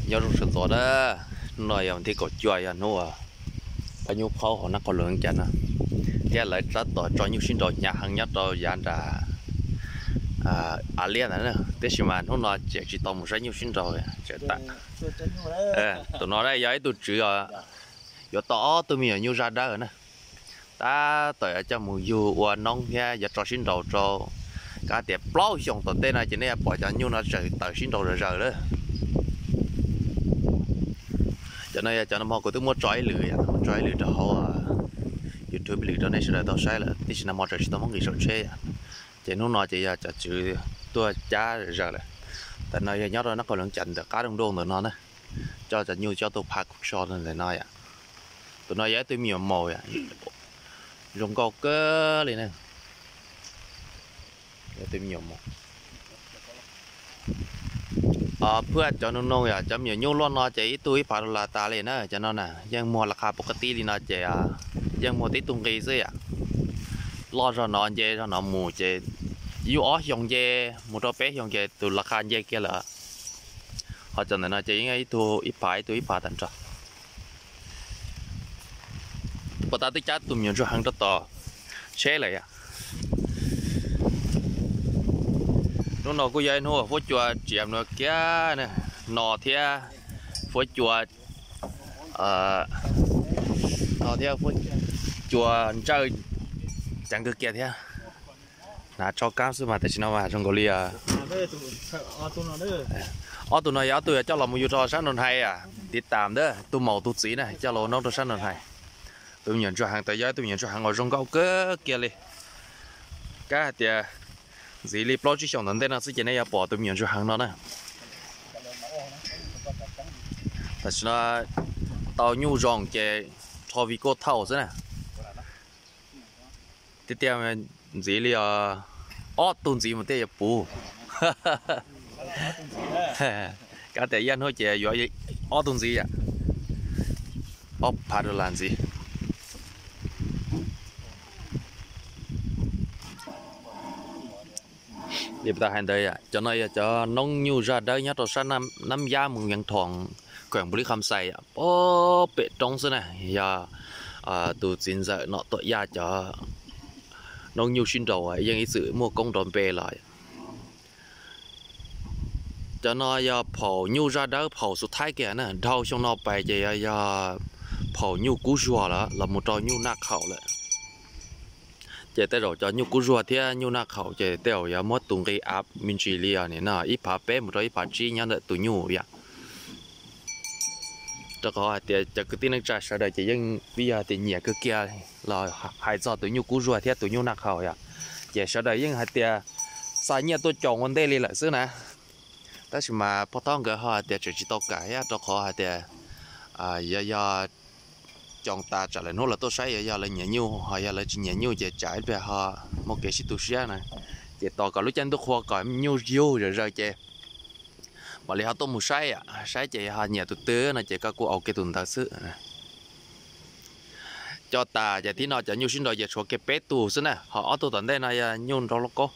Nyob zoo sawv ntxov na, hnub no yog thib kaum cuaj, yog hnub pab nyuj qhaub hauv nab qhov lug cas no, thiab lawv tab tom tso nyuj sib nraus hnyav heev nyob rau yav nram av liab ntawd na, tiam sis mas hnub no tseem tsis tau mus saib nyuj sib nraus, tseem tam. Tus no yog ib tug tswv yuav tau ob tug me nyuam nyuj zaj dawb na, tab tom yuav coj mus yug ua noob thiab yuav tso sib nraus rau. Kav tias plaub xyoos tom ntej no ces nej yuav pom cov nyuj no tseem tawm sib nraus zom zaws lawm. Cov no yog cov nag hmo kuv twb muab tso ib lwm, tso ib lwm rau hauv YouTube ib lwm rau nej sawv daws tau saib lawm, tiam sis nag hmo tseem tsis tau muab nqis saum tsheb yom. Ces hnub no ces yog cov tswv tuaj cab zom zaws lawm. Tam no yog nyob rau nab qhov lug cas ntawm qab rooj nruj ntawm no na, coj cov nyuj coj tuaj pha kuv tso ntawm no yom. Tus no yog ib tug me nyuam maus yom, zoo nkauj kawg li na. Phwj cov noog noog yom, cov me nyuam nyuj luaj no ces ib tug ib phav dollar tas li na, cov no na yeej muag las qha pov qab tib li no ces yeej muag tib tug nqi xwb yom. Loj zog no nce zog no mus ces yug ob xyoos nce mus rau peb xyoos ces tus las qha nce kiag lawm. Ho cov ntawm no ces yeej ib tug ib phav ib tug ib phav tag nrho. Puag ta twb cab tus me nyuam ntsuag heev rau tom tsheb lawm yom. Hnub no kuj yog ib hnub fuab cua tsiav nua kiag no thiab, fuab cua no thiab, fuab cua ntsawj ceev kawg kiag thiab. Hnav tsho kab xwb mas tam sim no mas zoo nkaus li ob tug no yog ob tug yuav coj los mus yug rau sab Nroog Hais, tiv tam ntawd tus maum tus txiv na coj los ua noob rau sab Nroog Hais. Tus me nyuam ntsuag heev, tus yog tus me nyuam ntsuag heev uas zoo nkauj kawg kiag li. Kav hais tias ntxiv li plaub tsib xyoos tom ntej no xwb ces nej yuav pom tus me nyuam ntsuag heev no na. Tam sim no tau nyuj zoo ces rho vi koj thauj xwb na. Tiag tiag ntxiv li os, ob tug ntxiv mus thiaj yuav puv. Kav tias ib hnub ces yuav ob tug ntxiv yom, ob phav dollar ntxiv. Li puas tau hais ntawd, cov no yog cov noob nyuj zaj dawb nyob rau sab Nab Yab mus Yeev Thoom, kheem Npus Lis Kham Xais, pem roob xwb na. Yog tus txiv ntxawm Nom Tuam Yaj cov noob nyuj sib nraus yeej ib txwm muaj koob nrov npe los. Cov no yog phaum nyuj zaj dawb phaum xub thaib kiag na, dhau xyoo no pais ces yog phaum nyuj kub zuag lawm los mus rau nyuj naj qhaum lawm. Ces tej zaum cov nyuj kub zuag thiab nyuj naj qhaum ces tej zaum yuav muab tus nqi av me ntsis li os, nim no ib phav peb mus rau ib phav tsib nyob ntawm tus nyuj yom. Rau qhov hais tias cov kwv tij neej tsa sawv daws ces yeej vim yog tias nyiam kawg kiag los hais txog tus nyuj kub zuag thiab tus nyuj naj qhaum yom, ces sawv daws yeej hais tias xa nyiaj tuaj coos ua ntej li lawm xwb na. Tab sis mas pog Thoj nkawd ho hais tias tseem tsis tau kam thiab, rau qhov hais tias yog yog coos tas tsam lawv hnub lawv tuaj saib yog yog lawv nyiam nyuj, ho yog lawv tsis nyiam nyuj ces tsam ib pliag ho muaj kev sib tu siab na. Ces tos kom lub caij ntuj qhua kom nyuj yug zom zaws ces mam li ho tuaj mus saib, saib ces ho nyiam tus twg no ces koj kuj au kiag tus ntawd xwb. Coj tas ces tib no cov nyuj sib nraus ces tshuav kiag peb tug xwb na, ho ob tug tom ntej no yog nyuj nraus lauj kaub.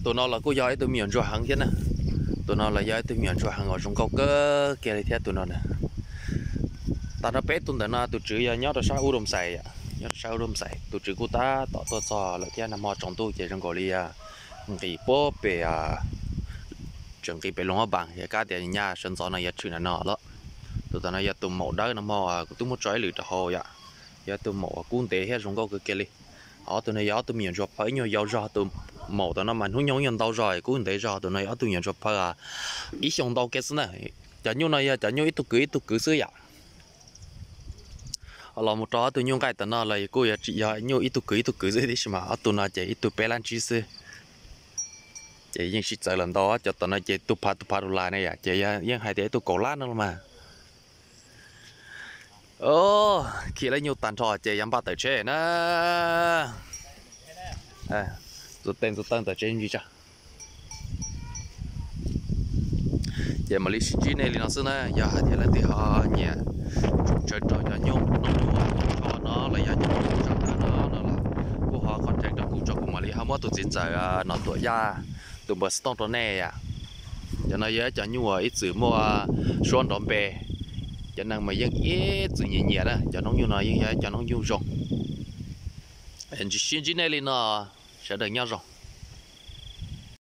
Tus no los kuj yog ib tug me nyuam ntsuag heev thiab na. Tus no los yog ib tug me nyuam ntsuag heev uas zoo nkauj kawg kiag li thiab tus no na. Tag nrho peb tug ntawm no tus tswv yog nyob rau sab Ub Rooj Xais, nyob rau sab Ub Rooj Xais, tus tswv kuj tab tom tuaj txog lawm thiab, nag hmo tsaus ntuj ces zoo nkaus li nqis puag pem, tseem nqis pem Loos Ab Npaas, yog kab tias nyaj sawv ntxov no yuav tshwm ntawm no lawm. Tus tom no yog tus maum dawb, nag hmo kuv twb muab tso ib lwm rau hauv yom, yog tus maum uas kub ntev thiab zoo nkauj kawg kiag li. Ob tug no yog ob tug me nyuam ntsuag phaw, ib nyuag yau zog, tus maum tom no mas hnub nyoog ib nyuag ntau zog, kub ntev zog. Tus no yog ob tug me nyuam ntsuag phaw ib xyoos ntau kiag xwb na. Cov nyuj no yog cov nyuj ib tug kwv ib tug kwv xwb yom. Los mus rau ob tug nyuj nqaij tom no los kuj yuav tsis yog nyuj ib tug kwv ib tug kwv xwb, tiam sis mas ob tug no ces ib tug peb lab tsib xwb. Ces yeej sib txawv lawm ntau, cov tom no ces tus phav tus phav dollar ne yom, ces yeej hais tias ib tug kaum lab no los mas. Khi lawv nyuj tag nrho ces yuav npaj tawm tsheb na. Ntxuav tes ntxuav taw tawm tsheb ntsis tso. Ces mam li sib ntsib nej li no xwb na, yog hais tias leej twg ho nyiam tshawb rau cov nyuj no los yog cov nyuj zaj dawb no los, kuj ho qhov Muab tus txiv ntxawm Nom Tuam Yaj tus npawb xov tooj rau nej. Cov no yog cov nyuj uas ib txwm muaj suab nrov npe, cov neeg mas yeej ib txwm nyiam nyiam na. Cov noob nyuj no yeej yog cov noob nyuj zoo. Ntsib, sib ntsib nej li no, sawv daws nyob zoo.